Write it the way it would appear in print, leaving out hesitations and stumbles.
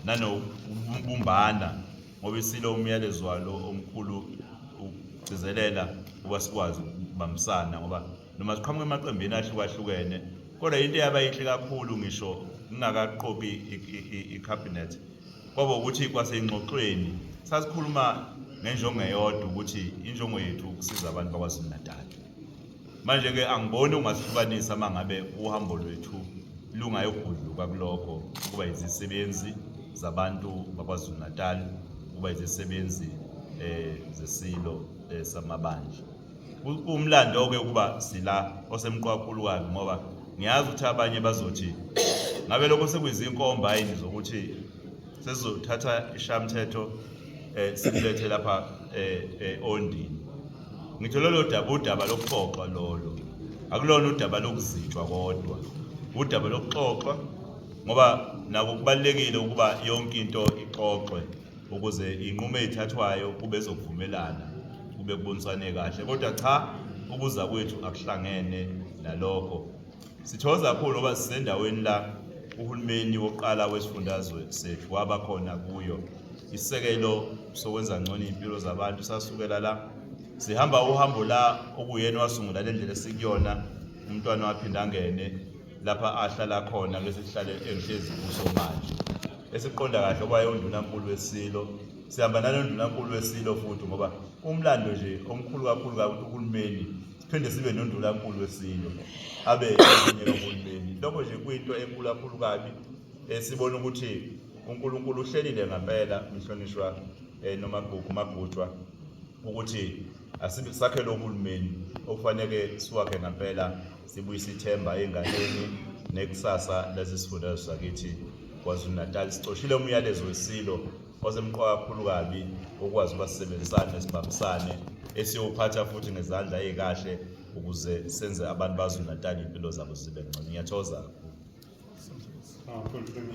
Nanokubumbana ngoba isilo umyalezo walo omkhulu ukugcizelela ukuba sikwazi ukubambisana ngoba noma siqhamuka emaqembini ahlukahlukene, kodwa into eyaba yinhle kakhulu ngisho ngingakaqoki i-cabinet kwaba ukuthi kwaseyingxoxweni sasikhuluma ngenjongo eyodwa, ukuthi injongo yethu ukusiza abantu baKwaZulu-Natal. Manje-ke angiboni ungasihlukanisa uma ngabe uhambo lwethu lungayogudluka kulokho ukuba izisebenzi zabantu baKwaZulu-Natal, ukuba izisebenzi zesilo samabandla. Umlando-ke ukuba sila osemqoka kakhulu kabi, ngoba ngiyazi ukuthi abanye bazothi ngabe lokho sekuyizinkomba yini zokuthi sesizothatha ishamthetho silethe lapha Ondini. Ngitho lolo daba udaba lokuxoxwa lolo, akulona udaba lokuzitshwa, kodwa udaba lokuxoxwa, ngoba nako kubalulekile ukuba yonke into ixoxwe ukuze inqumo ezithathwayo kube ezokuvumelana, kube kuboniswane kahle. Kodwa cha, ukuza kwethu akuhlangene nalokho. Sithokoza kakhulu ngoba sisendaweni la uhulumeni wokuqala wesifundazwe sethu waba khona kuyo. Isisekelo sokwenza ngcono iy'mpilo zabantu sasukela la. Sihamba uhambo la okuyena wasungula le ndlela esikuyona, umntwana waphinda angene lapha ahlala khona kulesi sihlalo engihlezi kuso manje. Esiqonda kahle okwaye undunankulu wesilo. Sihamba nalo ndunankulu wesilo futhi ngoba umlando nje omkhulu kakhulu kabi ukuthi uhulumeni siphinde sibe nondulankulu wesilo abe ingxenye kahulumeni. Lokho nje kuyinto enkulu kakhulu kabi, esibona ukuthi uNkulunkulu uhlelile ngempela, mhlonishwa Nomagugu Magutshwa, ukuthi asibe sakhe lo hulumeni okufanele siwakhe ngempela, sibuyise ithemba ey'nganeni nekusasa lesi sifundazwe sakithi KwaZulu-Natal. Sicoshile umyalezo wesilo osemqoka kakhulu kabi ukwazi ukuba sisebenzisane, sibambisane, esiyowuphatha futhi ngezandla ey'kahle ukuze senze abantu baZulu Natal iy'mpilo zabo zibe ngcono. Ngiyathokoza kakhulu. Kakhulu.